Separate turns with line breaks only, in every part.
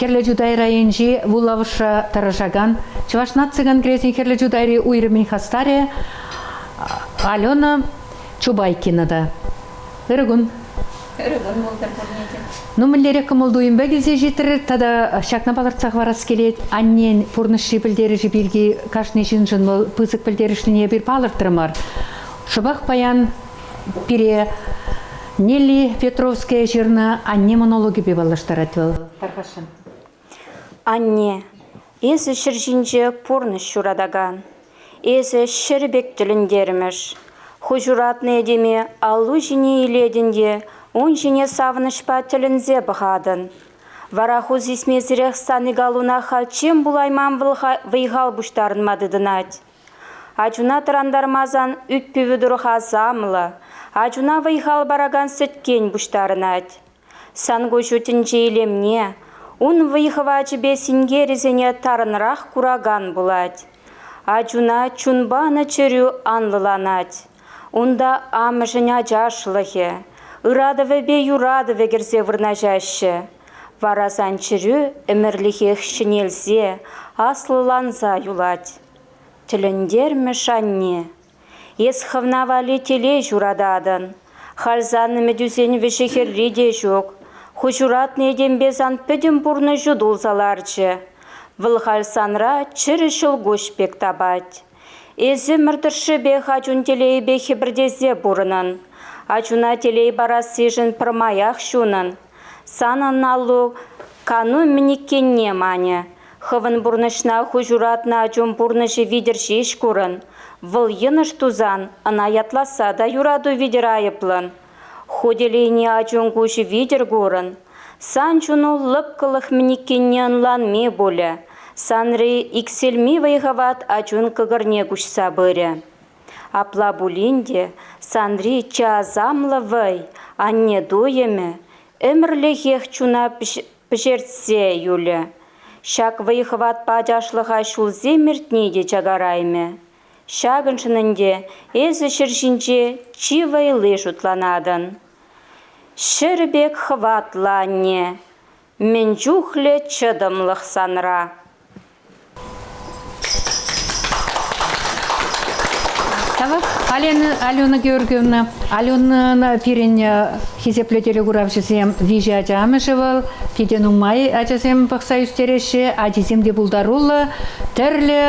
Хӗрлӗ Чутай районӗнчи вулавӑшра тӑрӑшакан Чӑваш наци конгресӗн Хӗрлӗ Чутайри уйрӑмӗн хастарӗ Алена Чубайкина та. Ырӑ кун.
Ырӑ кун пултӑр пурне те.
Ну, мӗнлерех кӑмӑл-туйӑмпа килсе ҫитрӗр тата ҫакна палӑртса хӑварас килет. Аннен пурнӑҫри пӗлтерӗшӗ пирки кашни ҫыншӑн вӑл пысӑк пӗлтерӗшлине эпир палӑртрӑмӑр. Шӑпах паян пире Нелли Петровская ҫырнӑ «Анне» монологӗпе паллаштарать вӑл. Тархасшӑн.
Анне, эсӗ ҫӗр ҫинче пурнӑҫ ҫуратакан. Эсӗ ҫӗр пек тӗлӗнтермӗш. Ху ҫуратнӑ этеме аллу ҫине илетӗн те ун ҫине савӑнӑҫпа тӗлӗнсе пӑхатӑн. Вара ху сисмесӗрех сан икалуна хальччен пулайман вӑй-хал пуҫтарӑнма тытӑнать. Ачуна тӑрантармасан ӳт-пӗвӳ тӑрӑх асамлӑ, ачуна вӑй-хал паракан сӗткен пуҫтарӑнать. Сан куҫу тӗнче илемне, ун вӑй-хӑвачӗпе синкерӗсене тарӑнрах куракан пулать. Ачуна чун панӑ чӗрӳ анлӑланать. Унта амӑшӗн ачашлӑхӗ, ыратӑвӗпе юратӑвӗ кӗрсе вырнаҫаҫҫӗ. Вара сан чӗрӳ ӗмӗрлӗхех ҫӗнелсе, аслӑланса юлать. Тӗлӗнтермӗш анне, Эс хӑвна валли телей ҫурататӑн. Халь сан ӗмӗтӳсен вӗҫӗ-хӗрри те ҫук. Ху ҫуратнӑ этемпе сан пӗтӗм пурнӑҫу тулса ларчӗ. Вӑл халь санра чӗрӗ ҫӑлкуҫ пек тапать. Эс ӗмӗр тӑршшӗпех ачун телейӗпе хӗпӗртесе пурӑнӑн. Ачуна телей парассишӗн пӗрмаях ҫунӑн. Санӑн аллу кану мӗн иккенне манӗ. Хӑвӑн пурнӑҫна ху ҫуратнӑ ачун пурнӑҫӗ витӗр ҫеҫ курӑн. Вӑл йӑнӑш тусан ӑна ятласса та юрату витӗр айӑплӑн. Ху телейне ачун куҫӗ витӗр курӑн. Сан чуну лӑпкӑлӑх мӗн иккенне ӑнланми пулӗ. Санри иксӗлми вӑй-хӑват ачун кӑкӑрне куҫса пырӗ. Апла пулин те санри чи асамлӑ вӑй, анне туйӑмӗ, ӗмӗрлӗхех чуна пӗҫертсе юлӗ. Ҫак вӑй-хӑватпа ачашлӑха ҫулсем иртни те чакараймӗ. Ҫакӑншӑн ӗнтӗ эсӗ ҫӗр ҫинче чи вӑйли шутланатӑн. Ҫӗр пек хӑватлӑ анне, мӗн чухлӗ чӑтӑмлӑх санра.
Тавах, Алена, Алена Георгиевна. Аленӑна пирӗн хисеплӗ телекуравҫӑсем виҫӗ ача амӑшӗ вӑл. Питӗ нумай ачасем пӑхса ӳстереҫҫӗ. Ачисем те пултаруллӑ. Тӗрлӗ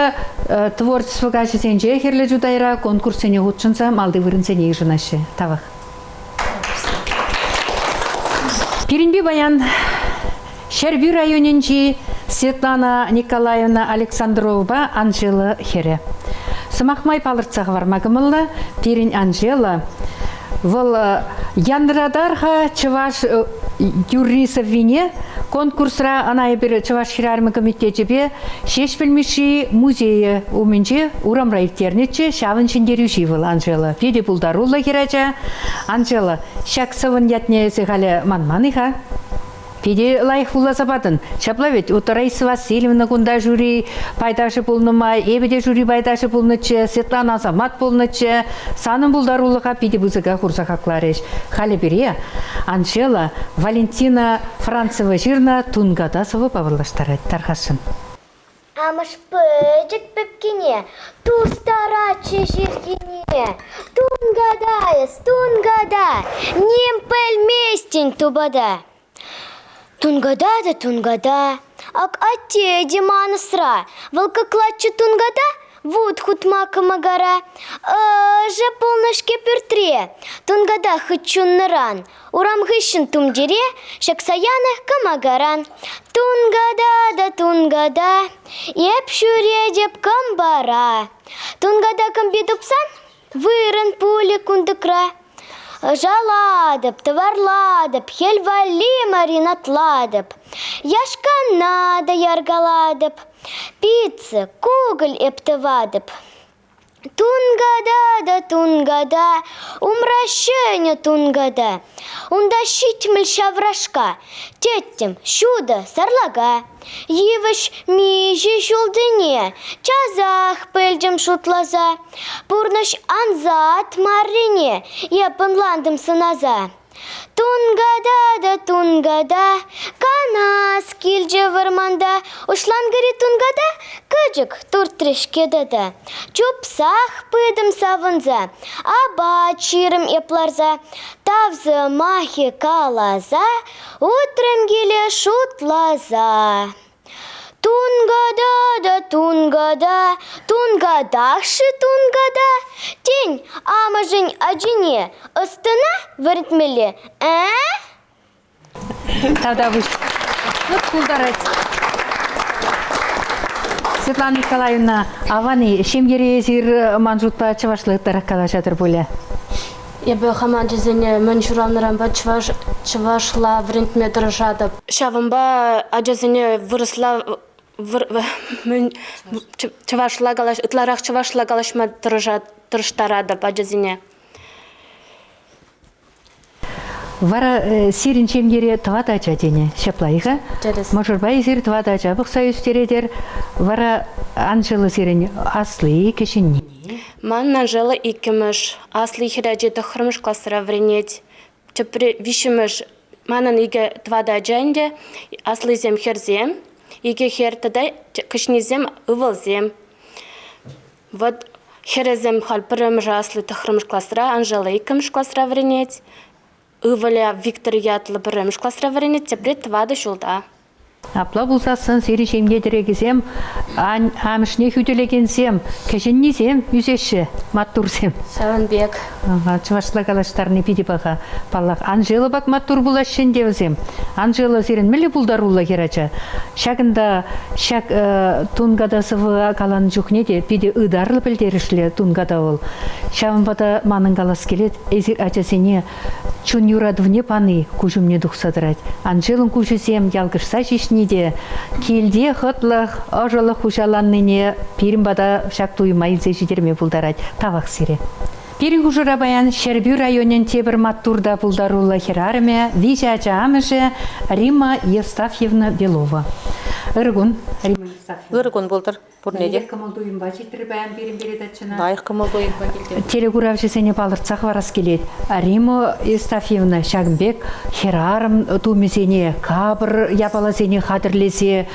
творчество каҫӗсенче Хӗрлӗ Чутайра конкурссене хутшӑнса малти вырӑнсене йышӑнаҫҫӗ. Тавах. Пирӗнпе паян Ҫӗрпӳ районӗнчи Светлана Николаевна Александровӑпа Анжела хӗрӗ. Сӑмах май палӑртса хӑварма кӑмӑллӑ, пирӗн Анжела вӑл янратар-ха чӑваш юрри-сӑввине конкурсра ӑна эпир Чӑваш хӗрарӑмӗ комитечӗпе Ҫеҫпӗл Мишши музейӗ умӗнче урамра ирттернӗччӗ. Ҫавӑн ҫӗнтерӳҫи вӑл Анжела. Питӗ пултаруллӑ хӗрача. Анжела, ҫак сӑвӑн ятне эсӗ халӗ манман-и-ха? Питӗ лайӑх вуласа патӑн. Ҫапла вӗт, вот Раиса Васильевна кунта жюри пайташӗ пулнӑ май, эпӗ те жюри пайташӗ пулнӑччӗ, Светлана Асамат пулнӑччӗ. Санӑн пултарулӑха питӗ пысӑка хурса хакларӗҫ. Халӗ пире Анжела Валентина Францева ҫырнӑ Тунката сӑвӑпа паллаштарать. Тархасшӑн.
Амӑш пӗчӗк пепкине тустаратчӗ ҫирхине. Тунката эс, тунката, ним пӗлместӗн тупата. Тунката та тунката, ак атте те ман ӑсра, вӑл кӑклатчӗ тунката вут хутма кӑмакара. Ӑшӑ пулнӑ-ҫке пӳртре, тунката хыт чуннӑран. Урам хыҫҫӑн тумтире ҫакса янӑ кӑмакаран. Тунката та тунката, эп ҫӳретӗп кӑмпара. Тунката кӑмпи тупсан вырӑн пулӗ кунтӑкра. Ӑшалатӑп, тӑварлатӑп, хӗл валли маринадлатӑп. Яшкана та яркалатӑп, пицца, кукӑль эп тӑватӑп. Тунката та тунката, умра ҫӗнӗ тунката. Унта 70 ҫаврашка, тӗттӗм, ҫутӑ, сарлака. Йывӑҫ миҫе ҫултине часах пӗлтӗм шутласа. Пурнӑҫ ансат маррине эп ӑнлантӑм сӑнаса. Тунката та тунката, канас. килчӗ вӑрманта, уҫланкӑри тунката кӑчӑк туртрӗ-ҫке тата. Чупсах пытӑм савӑнса, апат ҫирӗм эп ларса, тав сӑмахӗ каласа, утрӑм киле шутласа. Тунката та тунката, тункатах-ши тунката? Тен, амӑшӗн ачине ӑс-тӑна вӗрентмелле, ә?
Тавтапуҫ. Вот пултарать. Светлана Николаевна, аван-и, ҫемьере эсир ман шутпа чӑвашла ытларах калаҫатӑр пулӗ?
Эпӗ хам ачасене мӗн ҫуралнӑранпа чӑваш чӑвашла вӗрентме тӑрӑшатӑп. Ҫавӑнпа ачасене вырӑсла мӗн чӑвашла калаҫ ытларах чӑвашла калаҫма тӑрӑштаратӑп ачасене.
Вара сирӗн ҫемьере тӑватӑ ача тенӗ. Ҫапла-и-ха?
Тӗрӗс.
Мӑшӑрпа эсир тӑватӑ ача пӑхса ӳстеретӗр. Вара Анжела сирӗн асли, кӗҫӗнни.
Ман Анжела иккӗмӗш, асли хӗрачи тӑххӑрмӗш класра вӗренет. Тӗпре виҫҫӗмӗш манӑн икӗ тӑватӑ ача ӗнтӗ. Аслисем хӗрсем, икӗ хӗр тата кӗҫӗннисем ывӑлсем. Вӑт хӗрӗсем халь пӗрремӗш асли тӑххӑрмӗш класра, Анжела иккӗмӗш класра вӗренет. Ывӑлӗ Виктор ятлӑ пӗрремӗш класра вӗренет, тепри тӑватӑ ҫулта.
Апла пулсассӑн сирӗн ҫемье тӗрекӗсем, амӑшне хӳтӗлекенсем, кӗҫӗннисем ӳсеҫҫӗ, маттурсем.
Ҫавӑн пек.
Чӑвашла калаҫтарни питӗ паха. Паллах, Анжела пек маттур пулаҫҫӗ ӗнтӗ вӗсем. Анжела сирӗн мӗнле пултаруллӑ хӗрача? Ҫакӑнта ҫак тунката сӑвӑ каланӑ чухне те питӗ ытарлӑ пӗлтерӗшлӗ тунката вӑл. Ҫавӑнпа та манӑн калас килет, эсир ачасене чун юратӑвне пани куҫ умне тухса тӑрать. Анжелӑн куҫӗсем ялкӑшса ҫиҫни те килте хӑтлӑх, ӑшӑлӑх хуҫаланнине пирӗн пата ҫак туйӑма илсе ҫитерме пултарать. Тавах сире. Пирӗн хушӑра паян Ҫӗрпӳ районӗн тепӗр маттур та пултаруллӑ хӗрарӑмӗ, виҫӗ ача амӑшӗ Римма Евстафьевна Белова. Ырӑ кун, Римма Евстафьевна.
Ырӑ кун пултӑр пурне те.
Кӑмӑл-туйӑмпа ҫитрӗ паян пирӗн передачӑна.
Лайӑх кӑмӑл-туйӑмпа килтӗм.
Телекуравҫӑсене палӑртса хӑварас килет. Римма Евстафьевна ҫакӑн пек хӗрарӑм тумӗсене, капӑр япаласене хатӗрлесе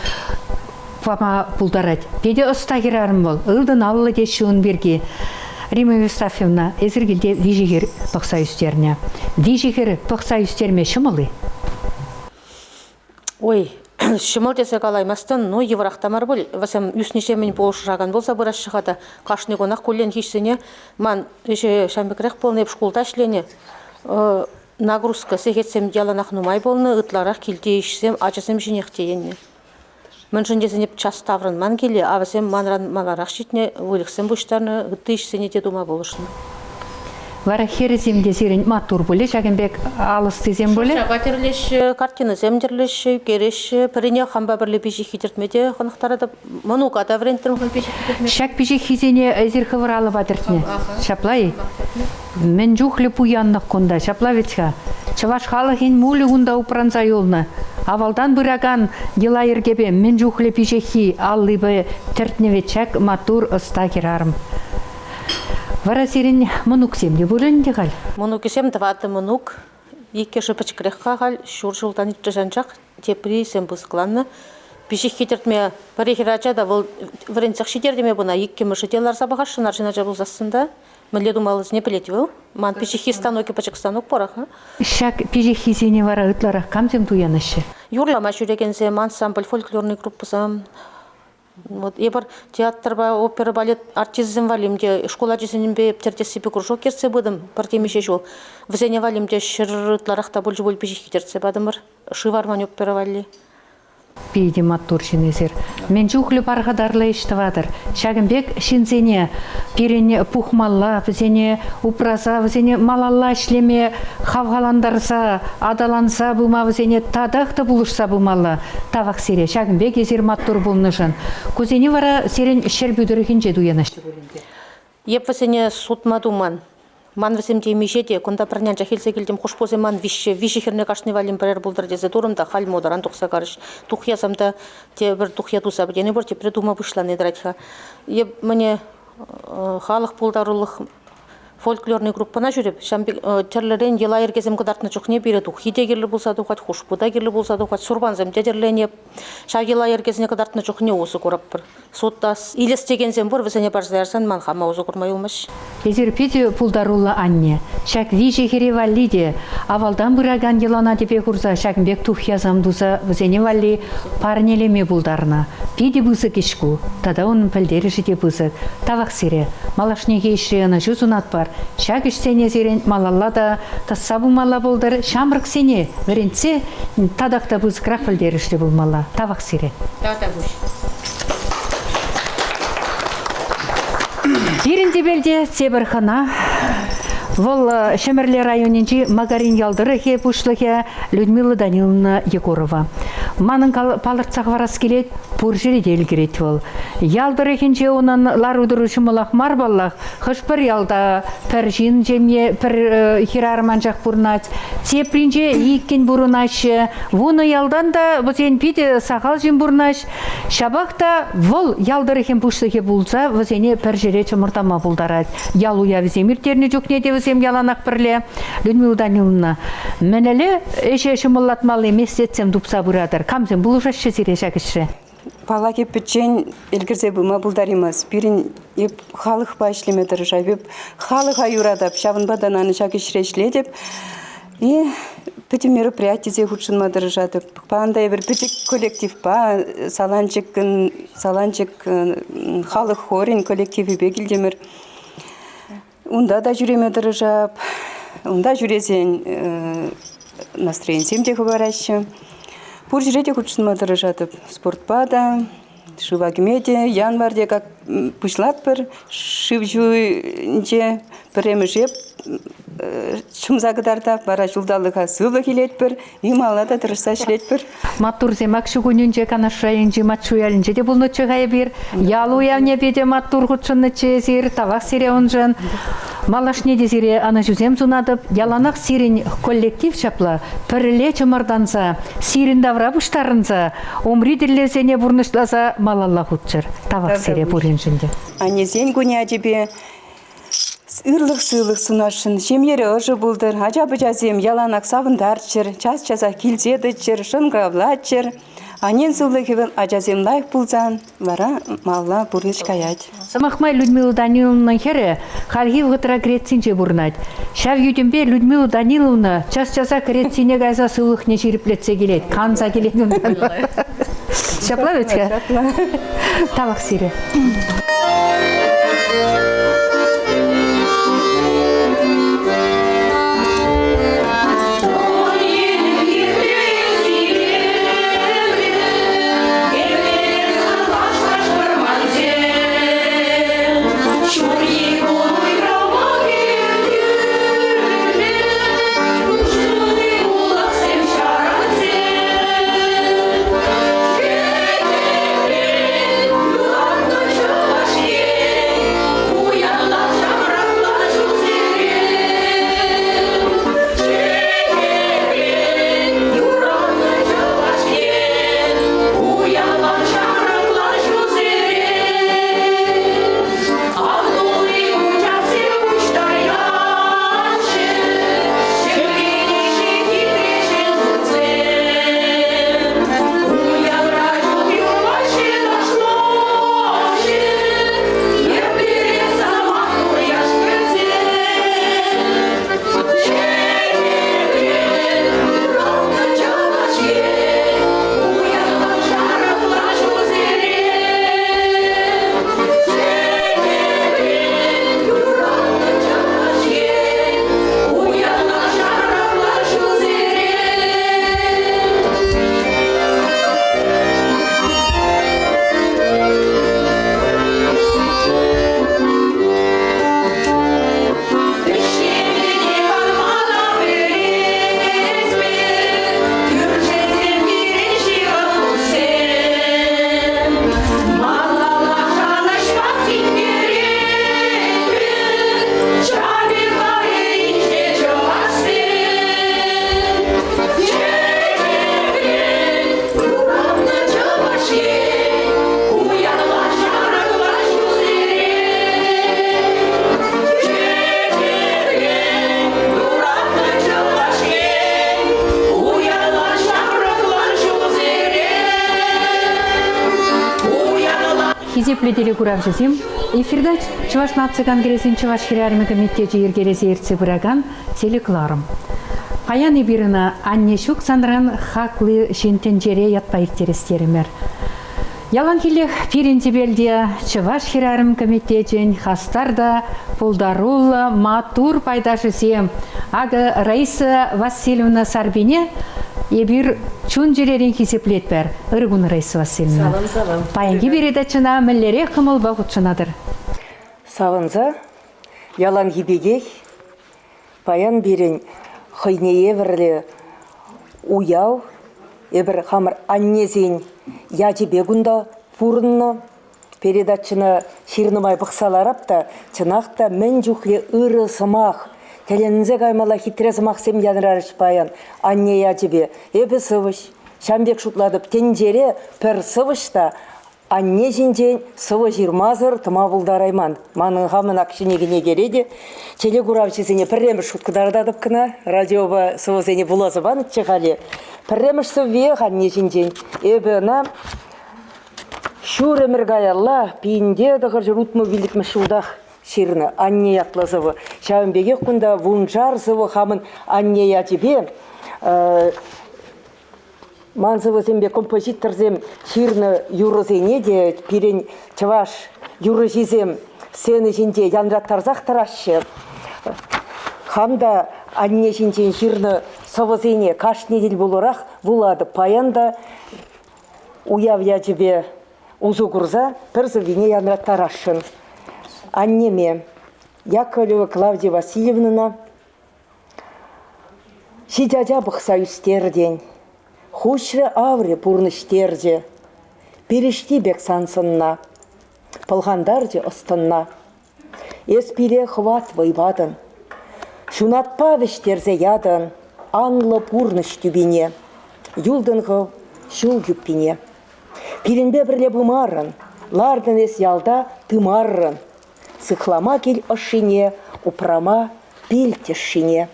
пама пултарать. Питӗ ӑста хӗрарӑм вӑл, ылтӑн аллӑ теҫҫӗ ун пирки. Римма Евстафьевна, эсир килте виҫӗ хӗр пӑхса ӳстернӗ. Виҫӗ хӗр пӑхса ӳстерме ҫӑмӑл-и?
Ой, ҫӑмӑл тесе калаймастӑн, ну йывӑрах та мар пуль. Вӗсем ӳснӗҫемӗн пулӑшакан пулса пыраҫҫӗ-ха та. Кашни кунах кулленхи ӗҫсене ман ӗҫӗ ҫавӑн пекрех пулнӑ, эп шкулта ӗҫленӗ. Нагрузка сехетсем яланах нумай пулнӑ, ытларах килти ӗҫсем ачасем ҫинех тиеннӗ. Мӗншӗн тесен эп час таврӑнман киле, а вӗсем манран маларах ҫитнӗ, выльӑхсем пуҫтарнӑ, ытти ӗҫсене те тума пулӑшнӑ.
Вара хӗрӗсем те сирӗн маттур пулӗ, ҫакӑн пек алӑстисем пулӗ?
Шӑрҫапа тӗрлеҫҫӗ, картинӑсем тӗрлеҫҫӗ, ӳкереҫҫӗ. Пӗрине хампа пӗрле пиҫиххи тӗртме те хӑнӑхтаратӑп. Мӑнука та вӗрентрӗм хӑй пиҫиххи тӗртме.
Ҫак пиҫиххисене эсир хӑвӑр алӑпа тӗртнӗ. Ҫапла-и? Мӗн чухлӗ пуянлӑх кунта, ҫапла вӗт-ха. Чӑваш халӑхӗн мулӗ кунта упранса юлнӑ. Авалтан пыракан йӑла-йӗркепе мӗн чухлӗ пиҫиххи аллипе тӗртнӗ вӗт ҫак маттур ӑста хӗрарӑм. Вара сирӗн мӑнуксем те пуль ӗнтӗ халь?
Мӑнукӗсем тӑватӑ мӑнук. Иккӗшӗ пӗчӗкрех-ха халь, ҫур ҫултан иртрӗҫ анчах, теприсем пысӑкланнӑ. Пиҫиххи тӗртме пӗр хӗрача та вӑл вӗрентсех ҫитертӗм эп ӑна, иккӗмӗшӗ те ларса пӑхасшӑн арҫын ача пулсассӑн та. Мӗнле тумаллисене пӗлет вӑл. Ман пиҫиххи станокӗ пӗчӗк станок пур-ха.
Ҫак пиҫиххисене вара ытларах камсем туянаҫҫӗ?
Юрлама ҫӳрекенсем, ансамбль, фольклорный группӑсем. Вот эпир театрпа опера балет артисчӗсем валли те шкул ачисемпе тӗртессипе кружок ертсе пытӑм пӗр темиҫе ҫул. Вӗсене валли те ҫӗр ытларах та пулчӗ пуль пиҫиххи тӗртсе патӑмӑр. Шыв арман опера валли.
Питӗ маттур ҫын эсир. Мӗн чухлӗ пархатарлӑ ӗҫ тӑватӑр. Ҫакӑн пек ҫынсене пирӗн пухмалла, вӗсене упраса, вӗсене малалла ӗҫлеме хавхалантарса, аталанса пыма вӗсене татах та пулӑшса пымалла. Тавах сире, ҫакӑн пек эсир маттур пулнӑшӑн. Кусене вара сирӗн Ҫӗрпӳ тӑрӑхӗнче туянаҫҫӗ пулин те.
Эп вӗсене сутма туман. Ман вӗсем темиҫе те, кунта пӗрне анчах илсе килтӗм, хушпусем ман виҫҫӗ, виҫӗ хӗрне кашни валли пӗрер пултӑр тесе турӑм та халь модӑран тухса карӗҫ. Тухьясам та тепӗр тухья туса пӗтерни пур, тепре тума пуҫлани тӑрать-ха. Эп мӗне халӑх пултарулӑх Фольклорный группӑна ҫӳреп. Ҫавӑн пек тӗрлӗрен йӑла-йӗркесем кӑтартнӑ чухне пире тухйи те кирлӗ пулса тухать, хушпу та кирлӗ пулса тухать, сурпансем те тӗрленеп. Ҫав йӑла-йӗркесене кӑтартнӑ чухне усӑ куратпӑр. Сутас, илес текенсем пур, вӗсене парса ярсан ман хама усӑ курма юлмасть.
Эсир питӗ пултаруллӑ анне. Ҫак виҫӗ хӗре валли те авалтан пыракан йӑлана тӗпе хурса ҫакӑн пек тухьясам туса вӗсене валли парнелеме пултарнӑ. Питӗ пысӑк ӗҫ ку. Тата унӑн пӗлтерӗшӗ те пысӑк. Тавах сире. Малашнехи ӗҫре ӑнӑҫу сунатпӑр. Ҫак ӗҫсене сирӗн малалла та тӑсса пымалла пултӑр. Ҫамрӑксене вӗрентсе татах та пысӑкрах пӗлтерӗшлӗ пулмалла. Тавах сире.
Тавтапуҫ.
Пирӗн тӗпелте тепӗр хӑна. Вӑл Ҫӗмӗрле районӗнчи Магарин ял тӑрӑхӗ пуҫлӑхӗ Людмила Даниловна Егорова. Манӑн палӑртса хӑварас килет, пур ҫӗре те ӗлкӗрет вӑл. Ял тӑрӑхӗнче унӑн лару-тӑру ҫӑмӑлах мар паллах. Хӑш-пӗр ялта пӗр ҫын ҫемье, пӗр хӗрарӑм анчах пурӑнать. Тепринче иккӗн пурӑнаҫҫӗ. Вунӑ ялтан та вӗсен питӗ сахал ҫын пурӑнаҫ. Ҫапах та вӑл ял тӑрӑхӗн пуҫлӑхӗ пулса вӗсене пӗр ҫӗре чӑмӑртама пултарать. Ял уявӗсем ирттернӗ чухне те вӗсем яланах пӗрле. Людмила Даниловна, мӗнле ӗҫе ҫӑмӑллатмалли меслетсем тупса пыратӑр? Камсем пулӑшаҫҫӗ сире ҫак ӗҫре?
Паллах, эп пӗччен ӗлкӗрсе пыма пултараймасть. Пирӗн эп халӑхпа ӗҫлеме тӑрӑшап, эп халӑха юратап, ҫавӑнпа та нана ҫак ӗҫре ӗҫлетӗп. И пӗтӗм мероприятисене хутшӑнма тӑрӑшатӑп. Паян та эпир пӗчӗк коллективпа Саланчӑкӑн Саланчӑк халӑх хорӗн коллективӗпе килтӗмӗр. Унта та ҫӳреме тӑрӑшап. Унта ҫӳресен настроенисем те хӑпараҫҫӗ. Пур ҫӗре те хутшӑнма тӑрӑшатӑп. Спортпа та, шыва кӗме те, январьте как пуҫлатпӑр. Шыв ҫинче пӗрремӗше ҫумса кӑтартап, вара ҫулталӑка сывлӑх илетпӗр, малалла та тӑрӑшса ӗҫлетпӗр.
Маттурсем ак ҫу кунӗнче Канаш районӗнчи Матшу ялӗнче те пулнӑччӗ-ха эпир. Ял уявне питӗ маттур хутшӑннӑччӗ эсир. Тавах сире уншӑн. Малашне те сире ӑнӑҫусем сунатӑп. Яланах сирӗн коллектив ҫапла пӗрле чӑмӑртанса, сирӗн тавра пуҫтарӑнса, умри тӗллевсене пурнӑҫласа малалла хутчӑр. Тавах сире пуриншӗн те.
Аннесен кунӗ ачипе ырлӑх-сывлӑх сунасшӑн. Ҫемьере ӑшӑ пултӑр, ача-пӑчасем яланах савӑнтарччӑр, час-часах килсе тӑччӑр, шӑнкӑравлаччӑр. Аннен сывлӑхӗ вӑл ачасем лайӑх пулсан вара малалла пурнӑҫ каять.
Сӑмах май, Людмила Даниловнӑн хӗрӗ хальхи вӑхӑтра Грецинче пурӑнать. Ҫав йӳтӗмпе Людмила Даниловна час-часах Грецине кайса сывлӑхне ҫирӗплетсе килет, канса килет унтан. Ҫапла вӗт-ха?
Ҫапла.
Тавах сире. Хисеплӗ телекуравҫӑсем, эфирта Чӑваш наци конгресӗн Чӑваш хӗрарӑмӗ комитечӗ йӗркелесе ертсе пыракан телекӑларӑм. Паян эпир ӑна «Анне ҫук санран хаклӑ ҫын тӗнчере» ятпа ирттерес терӗмӗр. Яланхиллех пирӗн тӗпелте Чӑваш хӗрарӑм комитечӗн хастар та пултаруллӑ маттур пайташӗсем. Акӑ Раиса Васильевна Сарпине эпир чун-чӗререн хисеплетпӗр. Ырӑ кун, Раиса Васильевна.
Салам, салам.
Паянхи передачӑна мӗнлерех кӑмӑлпа хутшӑнатӑр?
Савӑнса, яланхи пекех, паян пирӗн хӑйне евӗрлӗ уяв. Эпир хамӑр аннесен ячӗпе кунта пурӑннӑ. Передачӑна ҫырнӑ май пӑхса ларап та, чӑнах та мӗн чухлӗ ырӑ сӑмах, тӗлӗнсе каймалла хитре сӑмахсем янрарӗҫ паян анне ячӗпе. Эпӗ сӑвӑҫ. Ҫавӑн пек шутлатӑп, тӗнчере пӗр сӑвӑҫ та анне ҫинчен сӑвӑ ҫырмасӑр тӑма пултарайман. Манӑн хамӑн ак ҫӗнӗ кӗнекере те телекуравҫӑсене пӗрремӗш хут кӑтартатӑп кӑна. Радиопа сӑвӑсене вуласа панӑччӗ халӗ. Пӗрремӗш сӑввиех анне ҫинчен. Эпӗ ӑна ҫур ӗмӗр каялла 1965 ҫултах ҫырнӑ «Анне» ятлӑ сӑвӑ. Ҫавӑн пекех кунта вуншар сӑвӑ хамӑн анне ячӗпе ман сӑвӑсемпе композиторсем ҫырнӑ юрӑсене те пирӗн чӑваш юрӑҫисем сцена ҫинче янраттарсах тӑраҫҫӗ. Хам та анне ҫинчен ҫырнӑ сӑвӑсене кашни тӗлпулурах вулатӑп. Паян та уяв ячӗпе усӑ курса пӗр сӑввине янраттарасшӑн. Аннеме Яковлева Клавдия Васильевнӑна ҫич ача пӑхса ӳстертӗн, хуҫрӗ аврӗ пурнӑҫ терчӗ, пирӗшти пек сан сӑнна, пӑлхантарчӗ ӑс-тӑнна. Эс пире хӑват вӑй патӑн, ҫунатпа вӗҫтерсе ятӑн анлӑ пурнӑҫ тӳпине, юлтӑн хӑв ҫул юппине. Пирӗнпе пӗрле пымарӑн, лартӑн эс ялта тымаррӑн. Сыхлама кил ӑшшине, упрама пил тӗшшине.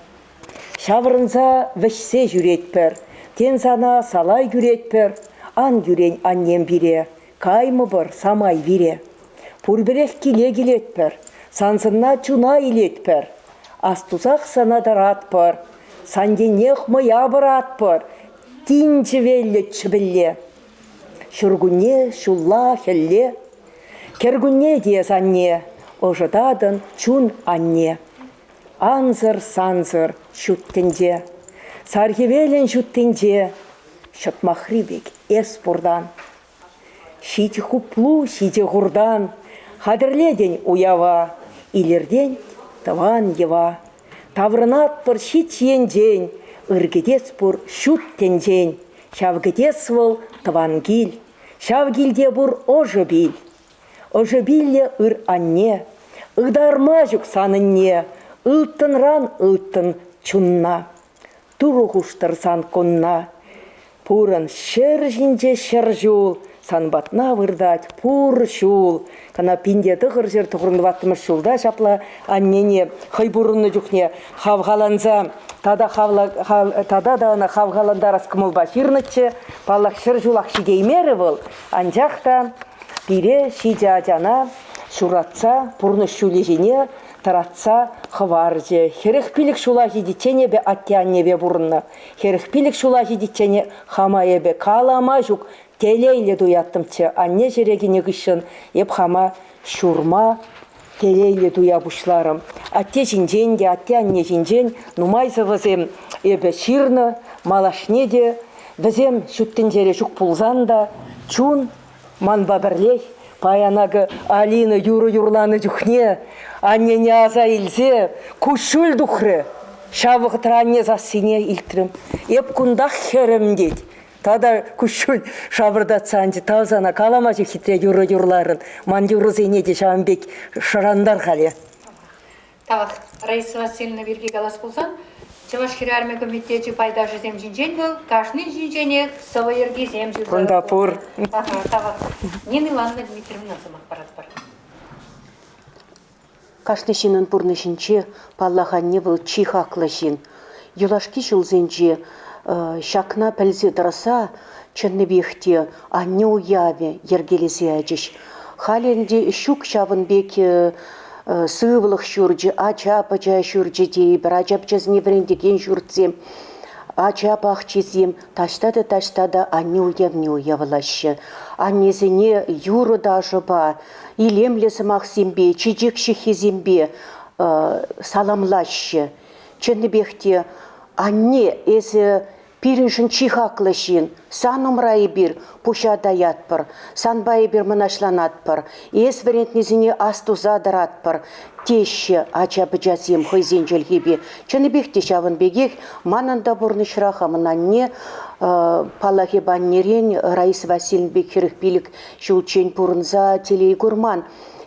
Ҫаврӑнса вӗҫсе ҫӳретпӗр, тен сана салай кӳретпӗр, ан кӳрен аннем пире, каймӑпӑр самай вире. Пурпӗрех киле килетпӗр, сан сӑнна чуна илетпӗр. Астусах сана тӑратпӑр, сан еннех мӑя пӑратпӑр, тин чӗвеллӗ чӗпӗлле. Ҫуркунне, ҫулла, хӗлле, кӗркунне те эс анне, ӑшӑтатӑн чун анне. Ансӑр-сансӑр ҫут тӗнче, сар хӗвелӗн ҫуттинче ҫӑтмахри пек эс пуртан. Ҫич хуплу, ҫичӗ хуртан хатӗрлетӗн уява, илӗртен тӑван йӑва. Таврӑнатпӑр ҫич енчен, ыр кӗтес пур ҫут тӗнчен. Ҫав кӗтес вӑл тӑван кил, ҫав килте пур ӑшӑ пил. Ӑшӑ пиллӗ ыр анне, ытарма ҫук санӑнне, ылтӑнран ылтӑн чунна. Турӑ хуштӑр сан кунна. Пурӑн ҫӗр ҫинче ҫӗр ҫул, сан патна выртать пур ҫул. Кӑна 1994 ҫулта ҫапла аннене хӑй пурӑннӑ чухне хавхаланса тата тата та ӑна хавхалантарас кӑмӑлпа ҫырнӑччӗ. Паллах, ҫӗр ҫулах ҫитеймерӗ вӑл, анчах та пире ҫичӗ ачана ҫуратса пурнӑҫ ҫулӗ ҫине тӑратса хӑварчӗ. 45 ҫула ҫитиччен эпӗ атте-аннепе пурӑннӑ. 45 ҫула ҫитиччен хама эпӗ калама ҫук телейлӗ туяттӑмччӗ. Анне ҫӗре кӗнӗ хыҫҫӑн эп хама ҫурма телейлӗ туя пуҫларӑм. Атте ҫинчен те, атте-анне ҫинчен нумай сӑвӑсем эпӗ ҫырнӑ. Малашне те вӗсем ҫут тӗнчере ҫук пулсан та чун Манпа пӗрлех паян акӑ Алина юрӑ юрланӑ чухне аннене аса илсе куҫҫуль тухрӗ. Ҫав вӑхӑтра анне сассине илтрӗм. Эп кунтах хӗрӗм тет. Тата куҫҫуль шапӑртатса анчӗ. Тав сана, калама ҫук хитре юрӑ юрларӑн. Ман юрӑсене те ҫавӑн пек шӑрантар халӗ.
Тавах. Раиса Васильевна пирки калас пулсан, Чӑваш хӗрарӑмӗ комитечӗ пайташӗсем ҫинчен вӑл кашнин ҫинченех сӑвӑ йӗркисем ҫырса
Кунта пур.
Аха, тавах. Нина Ивановна Дмитриевна сӑмах паратпӑр.
Кашни ҫыннӑн пурнӑҫӗнче, паллах, анне вӑл чи хаклӑ ҫын. Юлашки ҫулсенче ҫакна пӗлсе тӑрса чӑннипех те анне уявӗ йӗркелесе ячӗҫ. Халӗ ӗнтӗ ҫук ҫавӑн пек сывлӑх ҫурчӗ, ача-пӑча ҫурчӗ тейӗпӗр, ача-пӑчасене вӗрентекен ҫуртсем, ача пахчисем таҫта та таҫта та анне уявне уявлаҫҫӗ. Аннесене юрӑ-ташӑпа, илемлӗ сӑмахсемпе, чечек ҫыххисемпе саламлаҫҫӗ. Чӑннипех те, анне, эсӗ пирӗншӗн чи хаклӑ ҫын. Сан умра эпир пуҫа таятпӑр, санпа эпир мӑнаҫланатпӑр, эс вӗрентнисене астуса тӑратпӑр, теҫҫӗ ача-пӑчасем хӑйсен чӗлхипе. Чӑннипех те ҫавӑн пекех манӑн та пурнӑҫра хамӑн анне, паллах, эп аннерен Раиса Васильевна пек 45 ҫулччен пурӑнса телей курман.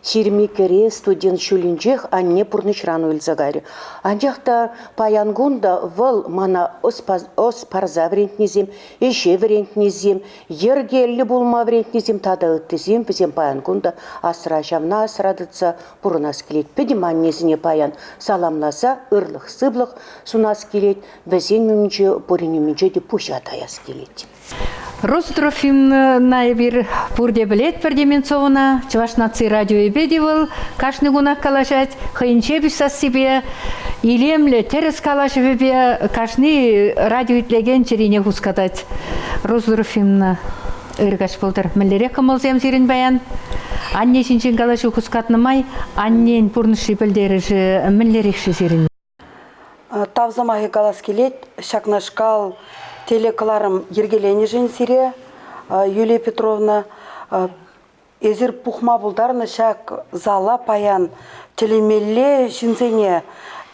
22-ре студент ҫулӗнчех анне пурнӑҫран уйрӑлса кайрӗ. Анчах та паян кун та вӑл мана ӑс парса вӗрентнисем, ӗҫе вӗрентнисем, йӗркеллӗ пулма вӗрентнисем тата ыттисем вӗсем паян кун та асра ҫавна асра тытса пурӑнас килет. Пӗтӗм аннесене паян саламласа ырлӑх-сывлӑх сунас килет, вӗсен умӗнче пурин умӗнче те пуҫа таяс килет.
Роза Трофимовна эпир пурте пӗлетпӗр Деменцовӑна. Чӑваш наци радиовӗпе те вӑл кашни кунах калаҫать. Хӑйӗн ҫепӗҫ сассипе, илемлӗ, тӗрӗс калаҫӑвӗпе кашни радио итлекен чӗрине хускатать. Роза Трофимовна, ыр каҫ пултӑр. Мӗнлерех кӑмӑлсем сирӗн паян? Анне ҫинчен калаҫу хускатнӑ май аннен пурнӑҫри пӗлтерӗшӗ мӗнлерех-ши сирӗн?
Тав сӑмахӗ калас килет ҫакнашкал телекӑларӑм йӗркеленӗшӗн сире, Юлия Петровна. Эсир пухма пултарнӑ ҫак зала паян тӗлӗнмелле ҫынсене.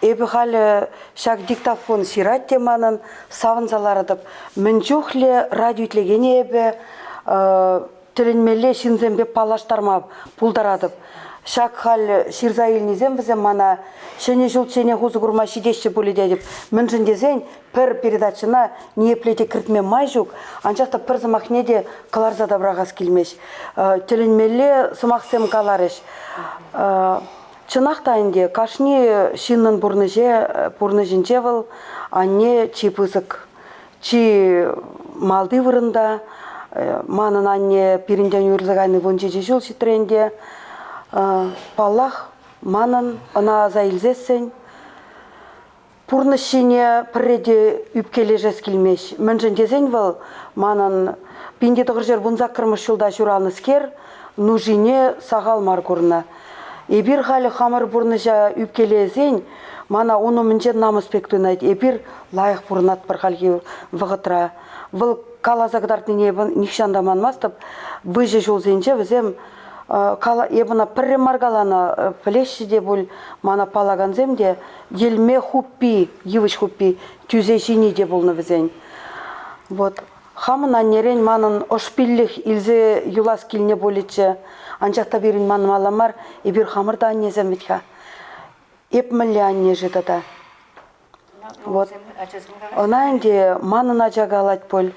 Эпӗ халӗ ҫак диктофон ҫырать те манӑн, савӑнса ларатӑп. Мӗн чухлӗ радио итлекене эпӗ тӗлӗнмелле ҫынсемпе паллаштарма пултаратӑп. Ҫак халь ҫырса илнисем вӗсем мана Ҫӗнӗ ҫулчченех усӑ курма ҫитеҫҫӗ пулӗ тетӗп. Мӗншӗн тесен пӗр передачӑна ниепле те кӗртме май ҫук, анчах та пӗр сӑмахне те кӑларса та пӑрахас килмест. Тӗлӗнмелле сӑмахсем каларӗҫ. Чӑнах та ӗнтӗ кашни ҫыннӑн пурнӑҫе, пурнӑҫӗнче вӑл анне чи пысӑк Чи малти вырӑнта манӑн анне пирӗнтен уйрӑлса кайни 17 ҫул ҫитрӗ ӗнтӗ. Паллах, манӑн ӑна аса илсессӗн пурнӑҫ ҫине пӗрре те ӳпкелешес килмест. Мӗншӗн тесен вӑл манӑн 1918 ҫулта ҫуралнӑскер нушине сахал мар курнӑ. Эпир халӗ хамӑр пурнӑҫа ӳпкелесен мана ун умӗнче намӑс пек туйӑнать. Эпир лайӑх пурӑнатпӑр хальхи вӑхӑтра. Вӑл каласа кӑтартнине эпӗ нихҫан та манмастӑп. Выҫӑ ҫулсенче вӗсем эп ӑна пӗрре мар каланӑ, пӗлеҫҫӗ те пуль мана паллакансем те, йӗлме хуппи, йывӑҫ хуппи тӳсе ҫини те пулнӑ вӗсен. Вот. Хамӑн аннерен манӑн ӑшпиллӗх илсе юлас килнӗ пулӗччӗ. Анчах та пирӗн манмалла мар, эпир хамӑр та аннесем вӗт-ха. Эп мӗнле анне-ши тата? Вот. Ӑна ӗнтӗ манӑн ача калать пуль.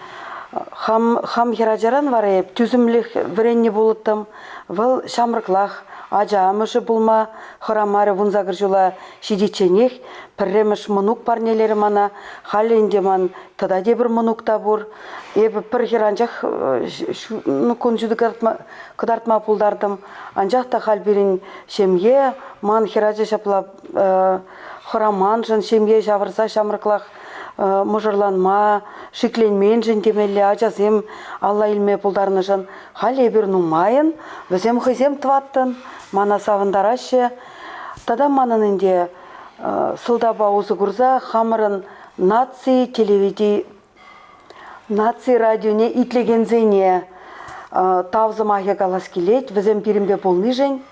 Хам, хам хӗрачаран вара эп тӳсӗмлӗх вӗреннӗ пулӑттӑм. Вӑл ҫамрӑклах ача амӑшӗ пулма хӑрамарӗ 18 ҫула ҫитичченех. Пӗрремӗш мӑнук парнелерӗ мана. Халӗ ӗнтӗ ман тата тепӗр мӑнук та пур. Эпӗ пӗр хӗр анчах ну, кун ҫути кӑтартма пултартӑм. Анчах та халь пирӗн ҫемье, ман хӗрача ҫапла хӑраманшӑн, ҫемье ҫавӑрса ҫамрӑклах мӑшӑрланма, шикленменшӗн темелле ачасем алла илме пултарнӑшӑн. Халӗ эпир нумайӑн, вӗсем хӑйсем тӑваттӑн, мана савӑнтараҫҫӗ. Тата манӑн ӗнтӗ сӑлтавпа усӑ курса хамӑрӑн наци телевиди наци радионе итлекенсене тав сӑмахӗ калас килет. Вӗсем пирӗнпе пулнишӗн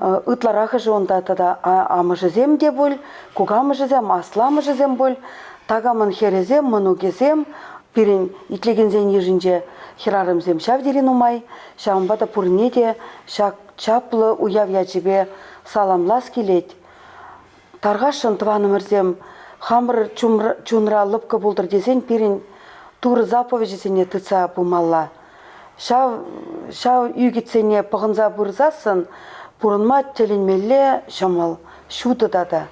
ытларахӑшӗ унта тата амӑшӗсем те пуль, кукамӑшӗсем, асламӑшӗсем пуль, такамӑн хӗрӗсем, мӑнукӗсем пирӗн итлекенсен йышӗнче хӗрарӑмсем ҫав тери нумай. Ҫавӑнпа та пурне те ҫак чаплӑ уяв ячӗпе саламлас килет. Тархасшӑн, тӑванӑмӑрсем, хамӑр чунра лӑпкӑ пултӑр тесен пирӗн Турӑ заповечӗсене тытса пымалла. Ҫав, ҫав ӳкӗтсене пӑхӑнса пырсассӑн пурӑнма тӗлӗнмелле ҫӑмӑл, ҫутӑ тата.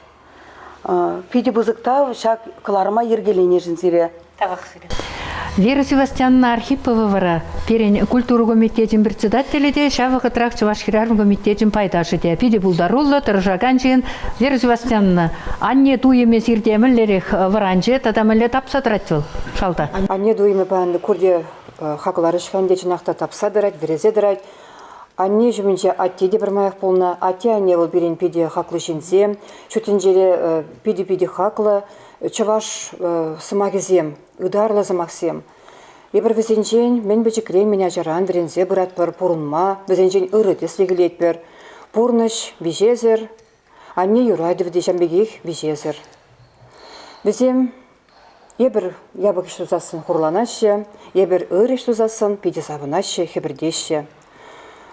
Питӗ пысӑк тав ҫак кӑларӑма йӗркеленӗшӗн сире.
Тавах сире. Вера Севастьяновна Архипова вара пирӗн культура комитечӗн председателӗ те, ҫав вӑхӑтрах Чӑваш хӗрарӑм комитечӗн пайташӗ те. Питӗ пултаруллӑ, тӑрӑшакан ҫын. Вера Севастьяновна, анне туйӑмӗ сирте мӗнлерех вӑранчӗ тата мӗнле тапса тӑрать вӑл шалта?
Анне туйӑмӗ паян курте хакларӗҫ-ха ӗнтӗ, чӑнах та тапса тӑрать, вӗресе тӑрать. Анне ҫумӗнче атте те пӗрмаях пулнӑ. Атте-анне вӑл пирӗн питӗ хаклӑ ҫынсем. Ҫут тӗнчере питӗ-питӗ хаклӑ чӑваш сӑмахӗсем, ытарлӑ сӑмахсем. Эпир вӗсенчен мӗн пӗчӗкрен, мӗн ачаран вӗренсе пыратпӑр пурӑнма, вӗсенчен ырӑ тӗслӗх илетпӗр. Пурнӑҫ виҫесӗр, анне юратӑвӗ те ҫавӑн пекех виҫесӗр. Вӗсем эпир япӑх ӗҫ тусассӑн хурланаҫҫӗ, эпир ыр ӗҫ тусассӑн питӗ савӑнаҫҫӗ, хӗпӗртеҫҫӗ.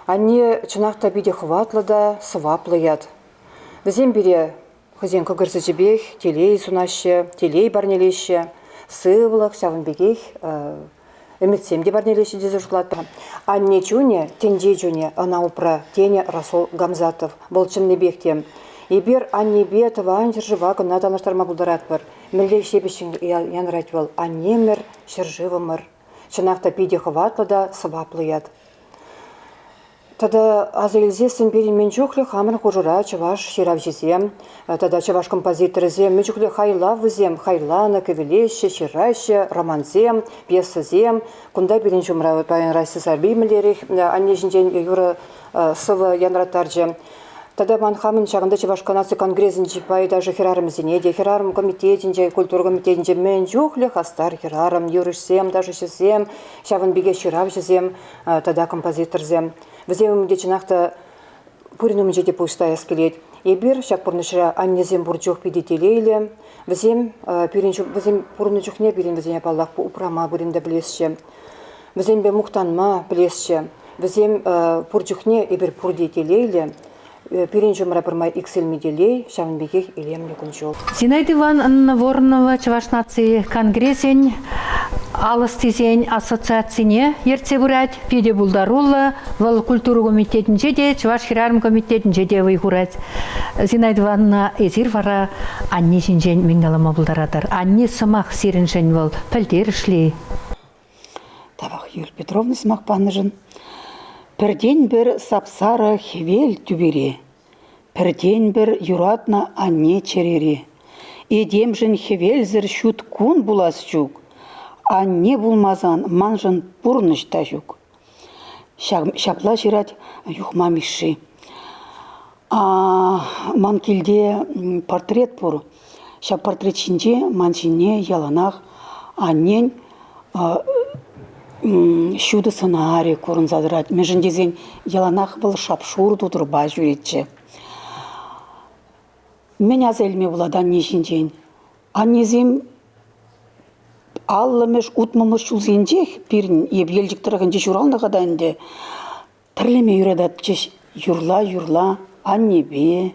Анне чӑнах та питӗ хӑватлӑ та сӑваплӑ ят. Вӗсем пире Хӑйсен кӑкӑр сӗчӗпех телей сунаҫҫӗ, телей парнелеҫҫӗ, сывлӑх, ҫавӑн пекех ӗмӗтсем те парнелеҫҫӗ тесе шутлатпӑр. Анне чунӗ, тӗнче чунӗ ӑна упра, тенӗ Расул Гамзатов. Вӑл чӑннипех те эпир аннепе тӑван ҫӗршыва кӑна танлаштарма пултаратпӑр. Мӗнле ҫепӗҫҫӗн янрать вӑл аннемӗр, ҫӗршывӑмӑр. Чӑнах та питӗ хӑватлӑ та сӑваплӑ ят. Тата аса илсессӗн пирӗн мӗн чухлӗ хамӑр хушӑра чӑваш ҫыравҫисем тата чӑваш композиторӗсем мӗн чухлӗ хайлав вӗсем хайланӑ, кӗвӗлеҫҫӗ, ҫыраҫҫӗ, романсем, пьесӑсем. Кунта пирӗн ҫумра паян Раиса Сарпи мӗнлерех анне ҫинчен юрӑ сӑвӑ янраттарчӗ. Тата ман хамӑн ҫакӑнта Чӑваш наци конгресӗнчи пайташӗ хӗрарӑмсене те, хӗрарӑм комитетӗнче, культура комитетӗнче мӗн чухлӗ хастар хӗрарӑм, юрӑҫсем, ташӑҫӑсем, ҫавӑн пекех ҫыравҫӑсем тата композиторсем. Вӗсем умӗнче чӑнах та пурин умӗнче те пуҫ таяс килет. Эпир ҫак пурнӑҫра аннесем пур чух питӗ телейлӗ. Вӗсем пирӗн вӗсем пурӑннӑ чухне пирӗн вӗсене паллах упрама пырин те пӗлесчӗ. Вӗсемпе мухтанма пӗлесчӗ. Вӗсем пур чухне эпир пурте телейлӗ. Пирӗн ҫумра пӗрмай иксӗлми телей, ҫавӑн пекех илемлӗ кун-ҫул.
Зинаида Ивановна Воронова Чӑваш наци конгресӗн алӑстисен ассоциацине ертсе пырать. Питӗ пултаруллӑ. Вӑл культура комитетӗнче те, Чӑваш хӗрарӑм комитетӗнче те вӑй хурать. Зинаида Ивановна, эсир вара анне ҫинчен мӗн калама пултаратӑр? Анне сӑмах сирӗншӗн вӑл пӗлтерӗшлӗ-и?
Тавах Юлия Петровна сӑмах панӑшӑн. Пӗртен-пӗр сап-сарӑ хӗвел тӳпере, пӗртен-пӗр юратнӑ анне чӗрере. Этемшӗн хӗвелсӗр ҫут кун пулас ҫук. Анне пулмасан маншӑн пурнӑҫ та ҫук. Ҫапла ҫырать Юхма Мишши. Ман килте портрет пур. Ҫав портрет ҫинче ман ҫине яланах аннен ҫутӑ сӑнарӗ курӑнса тӑрать. Мӗншӗн тесен яланах вӑл шап-шур тутӑрпа ҫӳретчӗ. Мӗн аса илме пулать анне ҫинчен? Аннесем 50-мӗш, 60-мӗш ҫулсенчех пирӗн, эп Елчӗк тӑрӑхӗнче ҫуралнӑ-ха та ӗнтӗ, Тӗрлеме юрататчӗҫ. Юрла-юрла аннепе,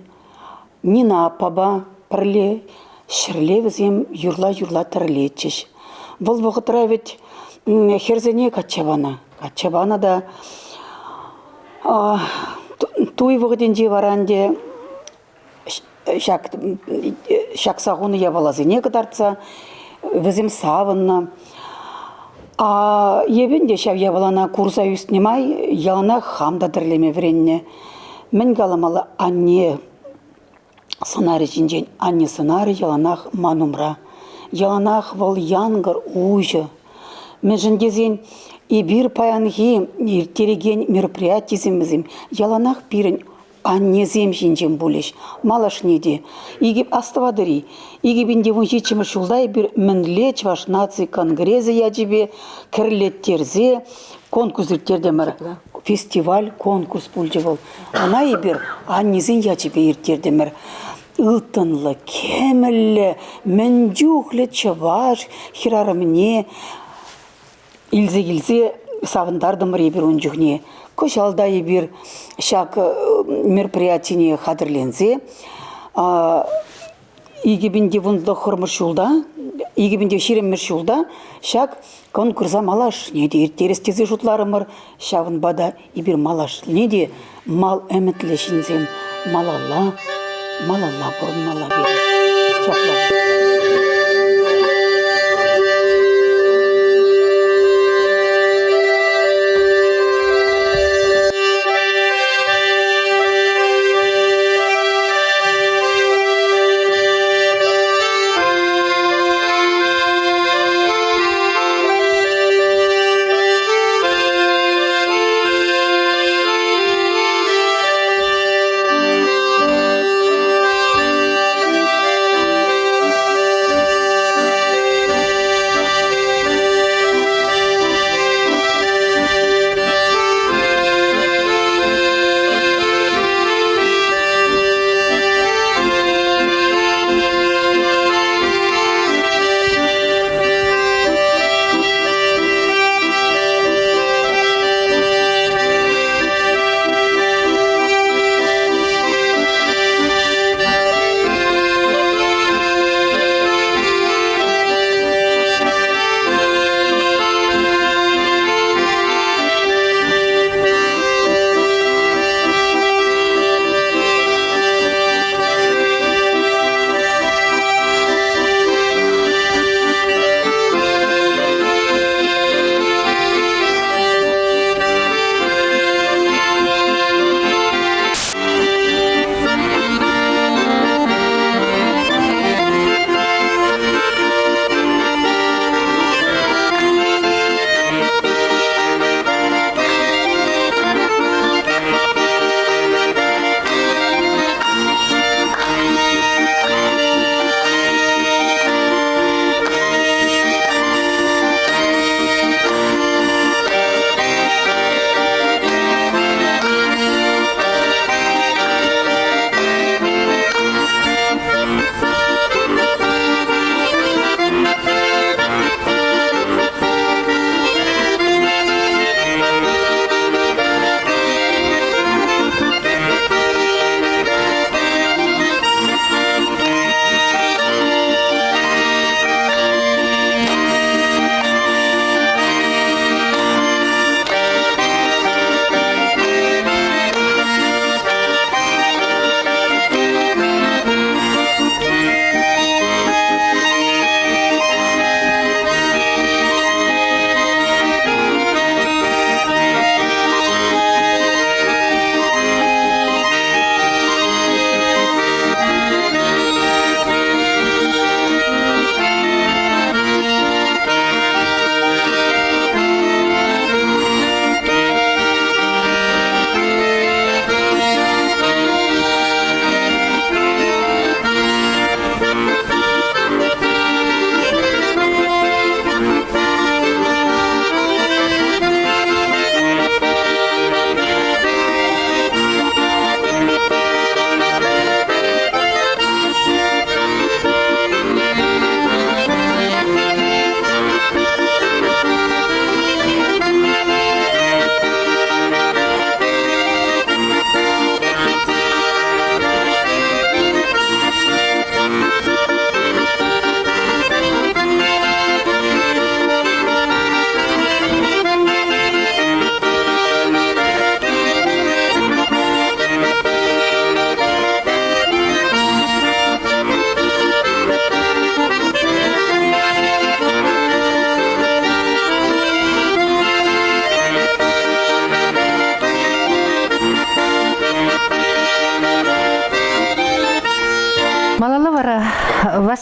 Нина аппапа пӗрле ҫӗрле вӗсем юрла-юрла тӗрлетчӗҫ. Вӑл вӑхӑтра вӗт хӗрсене качча панӑ. Качча панӑ та туй вӑхӑтӗнче вара ӗнтӗ ҫак ҫакса хунӑ япаласене кӑтартса вӗсем савӑннӑ. А эпӗ ӗнтӗ ҫав япалана курса ӳснӗ май яланах хам та тӗрлеме вӗреннӗ. Мӗн каламалла, анне сӑнарӗ ҫинчен. Анне сӑнарӗ яланах ман умра. Яланах вӑл янкӑр, уҫӑ. Мӗншӗн тесен эпир паянхи ирттерекен мероприятисем вӗсем яланах пирӗн аннесем ҫинчен пулӗҫ. Малашне те. Икӗ астӑватӑр-и? 2017 ҫулта эпир мӗнле Чӑваш наци конгресӗ ячӗпе кӗрлеттерсе конкурс ирттертӗмӗр. Фестиваль конкурс пулчӗ вӑл. Ӑна эпир аннесен ячӗпе ирттертӗмӗр. Ылтӑнлӑ, кӗмӗллӗ, мӗн чухлӗ чӑваш хӗрарӑмне илсе килсе савӑнтартӑмӑр эпир ун чухне. Кӑҫал та эпир ҫак мероприятине хатӗрленсе 2019 ҫулта, 2020 ҫулта ҫак конкурса малашне те ирттерес тесе шутларӑмӑр. Ҫавӑнпа та эпир малашне те мал ӗмӗтлӗ ҫынсем малалла, малалла пурӑнмалла пирӗн. Ҫапла.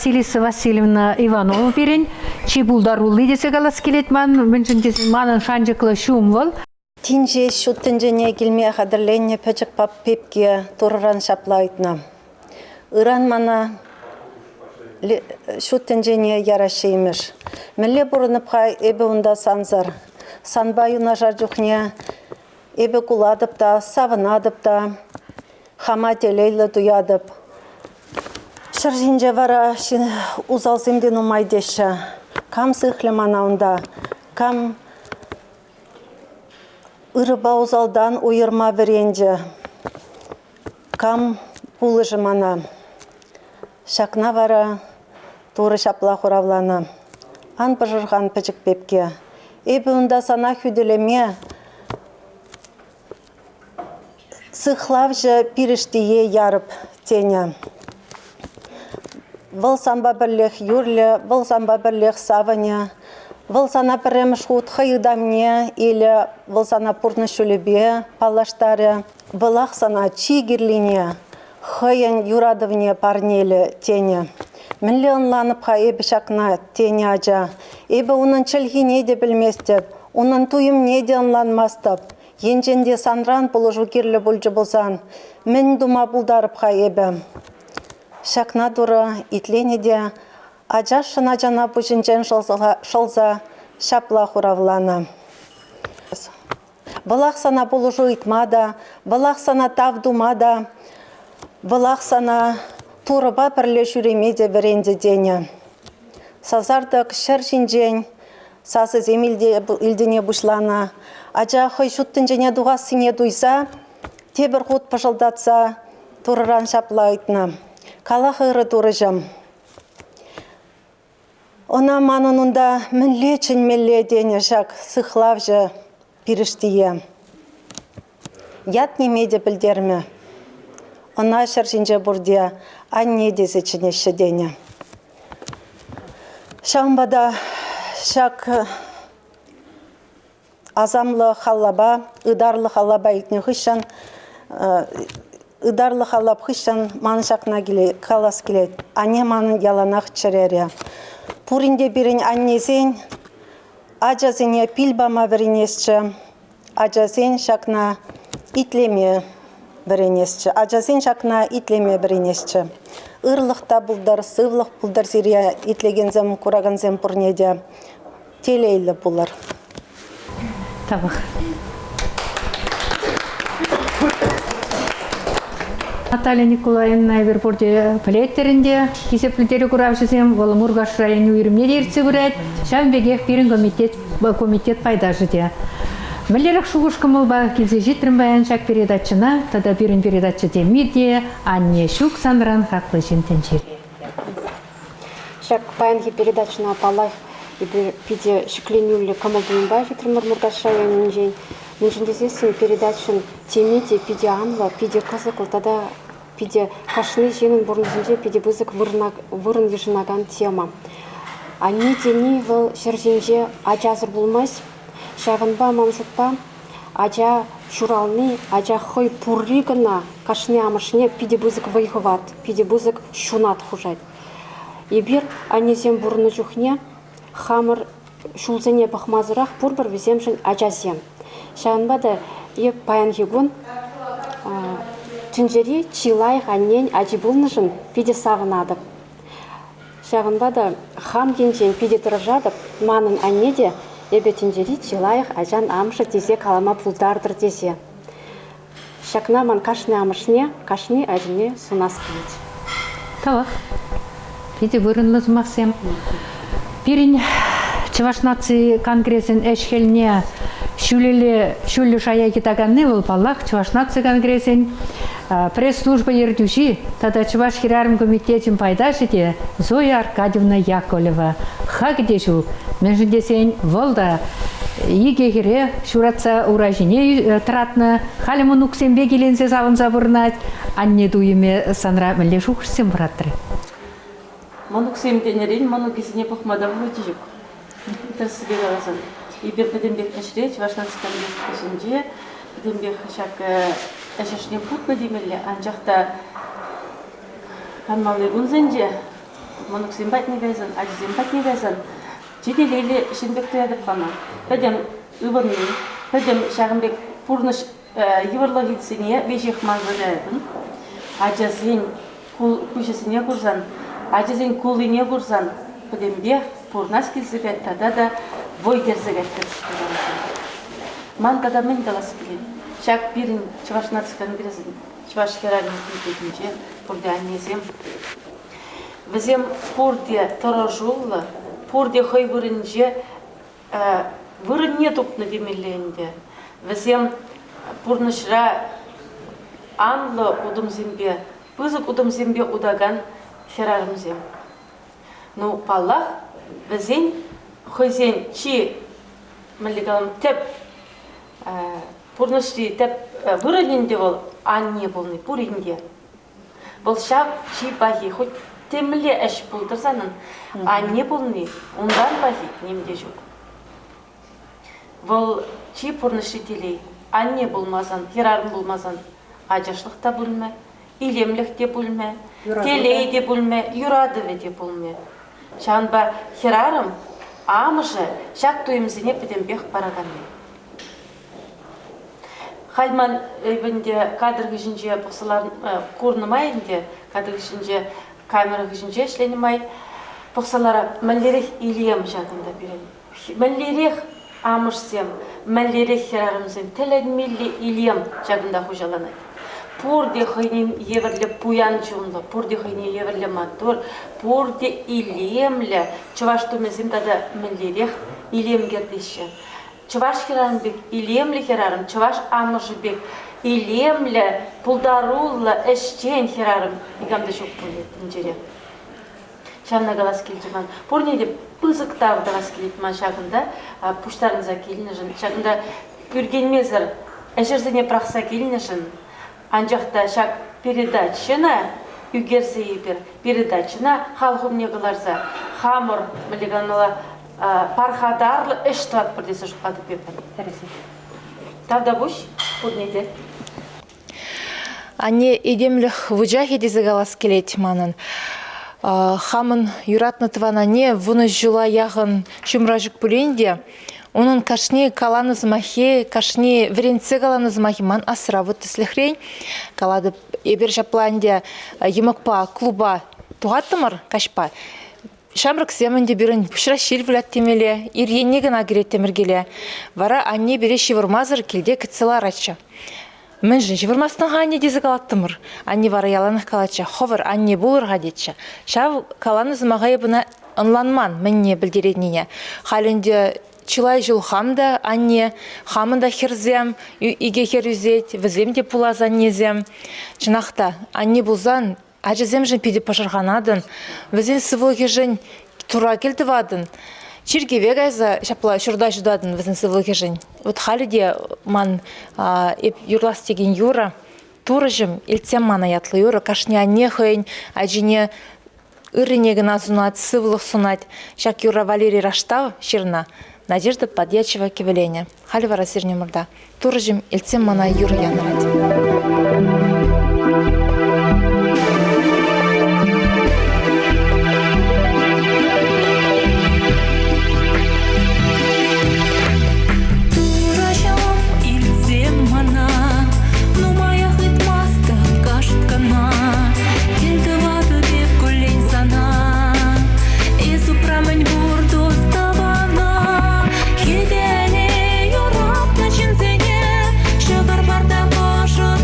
Василиса Васильевна Иванова пирӗн чи пултарулли тесе калас килет ман, мӗншӗн тесен манӑн шанчӑклӑ ҫум вӑл.
Тин ҫеҫ ҫут тӗнчене килме хатӗрленнӗ пӗчӗк пепке Турӑран ҫапла ыйтнӑ: «Ыран мана ҫут тӗнчене яраҫҫӗ имӗш. Мӗнле пурӑнӑп-ха эпӗ унта сансӑр? Санпа юнашар чухне эпӗ кулатӑп та, савӑнатӑп та, хама телейлӗ туятӑп. Ҫӗр ҫинче вара усалсем те нумай теҫҫӗ. Кам сыхлӗ мана унта? Кам Ырӑпа усалтан уйӑрма вӗрентӗ. Кам пулӑшӗ мана? Ҫакна вара Турӑ ҫапла хуравланӑ: Ан пӑшӑрхан, пӗчӗк пепке. Эпӗ унта сана хӳтӗлеме Сыхлавҫӑ пирӗштие ярӑп, тенӗ. Вӑл санпа пӗрлех юрлӗ, вӑл санпа пӗрлех савӑнӗ. Вӑл сана пӗрремӗш хут хӑй ытамне илӗ, вӑл сана пурнӑҫ ҫулӗпе паллаштарӗ. Вӑлах сана чи кирлине, хӑйӗн юратӑвне парнелӗ, тенӗ. Мӗнле ӑнланӑп-ха эпӗ ҫакна, тенӗ ача. Эпӗ унӑн чӗлхине те пӗлместӗп, унӑн туйӑмне те ӑнланмастӑп. Енчен те санран пулӑшу кирлӗ пулчӗ пулсан, мӗн тума пултарӑп-ха эпӗ? Ҫакна Турӑ итленӗ те ачашшӑн ачана пуҫӗнчен шӑлса ҫапла хуравланӑ. Вӑлах сана пулӑшу ыйтма та, вӑлах сана тав тума та, вӑлах сана Турӑпа пӗрле ҫӳреме те вӗрентӗ тенӗ. Сасартӑк ҫӗр ҫинчен сасӑсем илтӗне пуҫланӑ. Ача хӑй ҫут тӗнчене тухассине туйса тепӗр хут пӑшӑлтатса Турӑран ҫапла ыйтнӑ: «Калах, ырӑ Турӑҫӑм, ӑна манӑн унта мӗнле чӗнмелле?» тенӗ ҫак сыхлавҫӑ пирӗштие. Ят ниме те пӗлтермӗ. Ӑна ҫӗр ҫинче пурте анне тесе чӗнеҫҫӗ тенӗ. Ҫавӑнпа та ҫак асамлӑ халлапа, ытарлӑ халлапа илтнӗ хыҫҫӑн ытарлӑ халлап хыҫҫӑн ман ҫакна калас килет. Анне манӑн яланах чӗрере. Пурин те пирӗн аннесен ачасене пил пама вӗренесчӗ. Ачасен ҫакна итлеме вӗренесчӗ. Ачасен ҫакна итлеме вӗренесчӗ. Ырлӑх та пултӑр, сывлӑх пултӑр сире, итлекенсем, куракансем пурне те. Телейлӗ пулӑр.
Тавах. Наталья Николаевна эпир пурте пӗлеттӗр ӗнтӗ. Хисеплӗ телекуравҫӑсем, вӑл Муркаш районӗн уйрӑмне те ертсе пырать. Ҫавӑн пекех пирӗн комитет комитет пайташӗ те. Мӗнлерех шухӑш-кӑмӑлпа килсе ҫитрӗм паян ҫак передачӑна тата пирӗн передача теми те «Анне ҫук санран хаклӑ ҫын тӗнчере».
Ҫак паянхи передачӑна, паллах, эпир питӗ ҫӗкленӳллӗ кӑмӑл-туйӑмпа ҫитрӗмӗр Муркаш районӗнчен. Мӗншӗн тесессӗн передачӑн теми те питӗ анлӑ, питӗ кӑсӑклӑ тата питӗ кашни ҫыннӑн пурнӑҫӗнче питӗ пысӑк вырӑн йышӑнакан тема. Анне тени вӑл ҫӗр ҫинче ачасӑр пулмасть. Ҫавӑнпа ман шутпа ача ҫурални, ача хӑй пурри кӑна кашни амӑшне питӗ пысӑк вӑй-хӑват, питӗ пысӑк ҫунат хушать. Эпир аннесем пурӑннӑ чухне хамӑр ҫулсене пӑхмасӑрах пурпӗр вӗсемшӗн ачасем. Ҫавӑнпа та эп паянхи кун тӗнчери чи лайӑх аннен ачи пулнӑшӑн питӗ савӑнатӑп. Ҫавӑнпа та хам енчен питӗ тӑрӑшатӑп, манӑн анне те эпӗ тӗнчери чи лайӑх ачан амӑшӗ тесе калама пултартӑр тесе. Ҫакна ман кашни амӑшне, кашни ачине сунас килет.
Тавах. Питӗ вырӑнлӑ сӑмахсем. Пирӗн Чӑваш наци конгресӗн ӗҫ-хӗлне ҫӳлелле ҫӳллӗ шая йӑтаканни вӑл, паллах, Чӑваш наци конгресӗн пресс-служба ертӳҫи тата Чӑваш хӗрарӑм комитечӗн пайташӗ те Зоя Аркадьевна Яковлева. Хакӗ те ҫук. Мӗншӗн тесен вӑл та икӗ хӗре ҫуратса ура ҫине тӑратнӑ. Халӗ мӑнуксемпе киленсе савӑнса пурӑнать. Анне туйӑмӗ санра мӗнле шухӑшсем вӑратрӗ?
Мӑнуксем тенӗрен мӑнукӗсене пӑхма та вӑхӑчӗ ҫук. Тӗрӗссипе каласан, эпир пӗтӗмпех ӗҫре, Чӑваш наци конгресӗнче пӗтӗмпех ҫак ӗҫ ӑшне путнӑ темелле, анчах та канмалли кунсенче. Мӑнуксем патне кайсан, ачисем патне кайсан чи телейлӗ ҫын пек туятӑп хама. Пӗтӗм ывӑнни, пӗтӗм ҫакӑн пек пурнӑҫ йывӑрлӑхӗсене веҫех манса каятӑн. Ачасен куҫӗсене курсан, ачасен куллине курсан пӗтӗмпех пурӑнас килсе каять тата та вӑй кӗрсе каять. Ман тата мӗн калас килет? Ҫак пирӗн Чӑваш наци конгресӗн Чӑваш хӗрарӑмӗн комитетӗнче пурте аннесем. Вӗсем пурте тӑрӑшуллӑ, пурте хӑй вырӑнӗнче вырӑнне тупнӑ темелле ӗнтӗ. Вӗсем пурнӑҫра анлӑ утӑмсемпе, пысӑк утӑмсемпе утакан хӗрарӑмсем. Ну, паллах, вӗсен хӑйсен чи, мӗнле калам, тӗп пурнӑҫри тӗп вырӑнӗ ӗнтӗ вӑл анне пулни пурин те. Вӑл ҫав чи пахи, хоть темле ӗҫ пултӑр санӑн, анне пулни унтан пахи ним те ҫук. Вӑл чи пурнӑҫри телей. Анне пулмасан, хӗрарӑм пулмасан ачашлӑх та пулмӗ, илемлӗх те пулмӗ, телей те пулмӗ, юратӑвӗ те пулмӗ. Ҫавӑнпа хӗрарӑм амӑшӗ ҫак туйӑмсене пӗтӗмпех параканни. Халь ман ӗнтӗ кадр хыҫӗнче пӑхса курнӑ май ӗнтӗ, кадр хыҫӗнче, камера хыҫӗнче ӗҫленӗ май пӑхса ларап, мӗнлерех илем ҫакӑнта пирӗн. Мӗнлерех амӑшсем, мӗнлерех хӗрарӑмсем, тӗлӗнмелле илем ҫакӑнта хуҫаланать. Пурте хӑйне евӗрлӗ пуян чунлӑ, пурте хӑйне евӗрлӗ маттур, пурте илемлӗ чӑваш тумӗсем тата мӗнлерех илем кӗртеҫҫӗ. Чӑваш хӗрарӑм пек илемлӗ хӗрарӑм, чӑваш амӑшӗ пек илемлӗ, пултаруллӑ, ӗҫчен хӗрарӑм никам та ҫук пулӗ тӗнчере. Ҫавна калас килчӗ ман. Пурне те пысӑк тав тӑвас килет ман ҫакӑнта пуҫтарӑнса килнӗшӗн, ҫакӑнта ӳркенмесӗр ӗҫӗрсене пӑрахса килнӗшӗн. Анчах та ҫак передачӑна ӳкерсе эпир, передачӑна халӑх умне кӑларса хамӑр, мӗнле каламалла, пархатарлӑ ӗҫ тӑватпӑр тесе шутлатӑп эпӗ. Тавтапуҫ пурне те.
Анне этемлӗх вучахӗ тесе калас килет манӑн. Хамӑн юратнӑ тӑван анне вунӑ ҫула яхӑн ҫумра ҫук пулин те, унӑн кашни каланӑ сӑмаххи, кашни вӗрентсе каланӑ сӑмаххи ман асра. Вот тӗслӗхрен калатӑп, эпир ҫапла ӗнтӗ йӑмӑкпа клуба тухаттӑмӑр каҫпа. Ҫамрӑксем ӗнтӗ пирӗн пуҫра ҫил вылять темелле, ир енне кӑна кӗреттӗмӗр киле. Вара анне пире ҫывӑрмасӑр килте кӗтсе ларатчӗ. Мӗншӗн ҫывӑрмастӑн-ха анне тесе калаттӑмӑр. Анне вара яланах калатчӗ, хӑвӑр анне пулӑр-ха тетчӗ. Ҫав каланӑ сӑмаха эп ӑна ӑнланман, мӗнне пӗлтеретнине. Халь ӗнтӗ чылай ҫул хам та анне, хамӑн та хӗрсем, икӗ хӗр ӳсет, вӗсем те пулас аннесем. Чӑнах та, анне пулсан Ачасемшӗн питӗ пӑшӑрханатӑн, вӗсен сывлӑхӗшӗн тура кӗл тӑватӑн. Чиркӗве кайса ҫапла ҫурта ҫутатӑн вӗсен сывлӑхӗшӗн. Вот халӗ те ман эп юрлас текен юрӑ Турӑҫӑм, илтсем мана ятлӑ юрӑ. Кашни анне хӑйӗн ачине ыррине кӑна сунать, сывлӑх сунать. Ҫак юрра Валерий Раштав ҫырнӑ, Надежда Подьячева кӗвӗленӗ. Халӗ вара сирӗн умӑрта Турӑҫӑм, илтсем мана юрӑ янӑрать.
Турӑҫӑм, илтсем мана, нумаях ыйтмастӑп кашт кӑна. Кӗлтӑватӑп эп куллен сана, эс упра мӗнпур тус-тӑвана. Хӗвеле юратнӑ ҫынсене ҫӑкӑр парта ӑшӑт.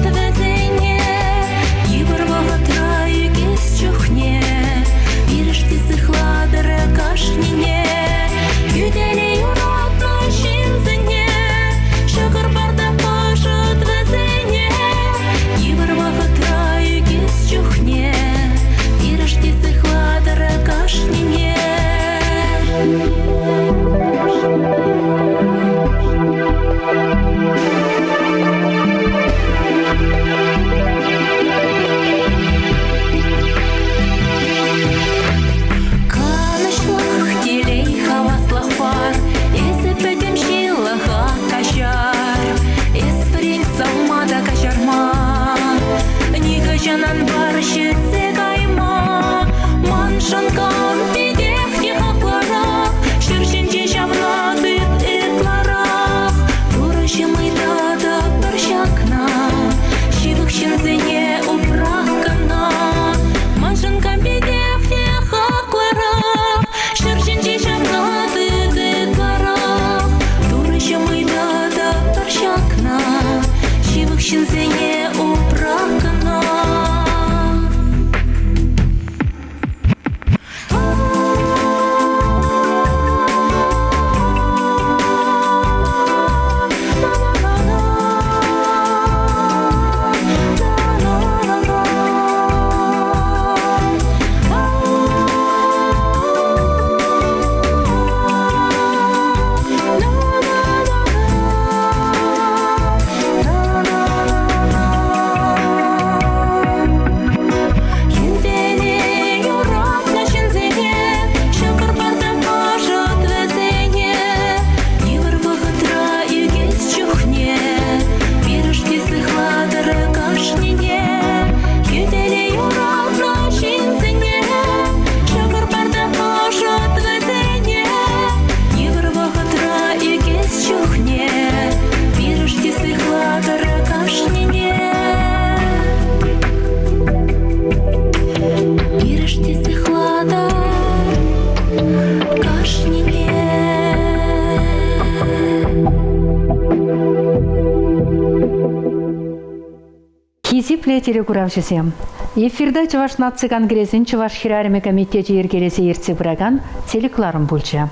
Хисеплӗ телекуравҫӑсем, эфирта Чӑваш наци конгресӗн Чӑваш хӗрарӑмӗ комитечӗ йӗркелесе ертсе пыракан телекӑларӑм пулчӗ.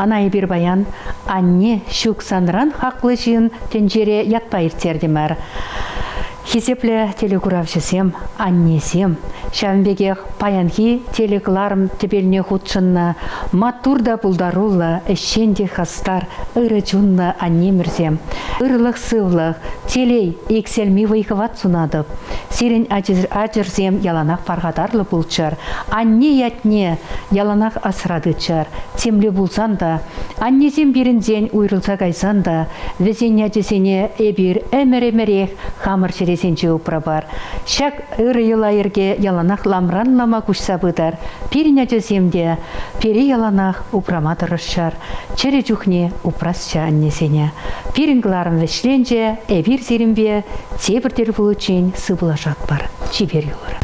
Ӑна эпир паян «Анне, ҫук санран хаклӑ ҫын тӗнчере» ятпа ирттертӗмӗр. Хисеплӗ телекуравҫӑсем, аннесем, ҫавӑн пекех паянхи телекӑларӑм тӗпелне хутшӑннӑ маттур та пултаруллӑ, ӗҫчен те хастар, ырӑ чунлӑ аннемӗрсем, ырлӑх-сывлӑх, телей, иксӗлми вӑй-хӑват сунатӑп. Сирӗн ачӑрсем яланах пархатарлӑ пулччӑр, анне ятне яланах асра тытчӑр. Темле пулсан та, аннесем пирӗнтен уйрӑлса кайсан та, вӗсен ячӗсене эпир ӗмӗр-ӗмӗрех хамӑр чӗресенче упрапар. Ҫак ырӑ йӑла-йӗрке яланах ламран лама куҫса пытӑр. Пирӗн ачасем те пире яланах упрама тӑрӑшчӑр. Чӗрӗ чухне упрасчӗ аннесене. Пирӗн кӑларӑм вӗҫленчӗ, эпир сирӗнпе тепӗр тӗл пуличчен сывлашатпӑр. Чипер юлӑр.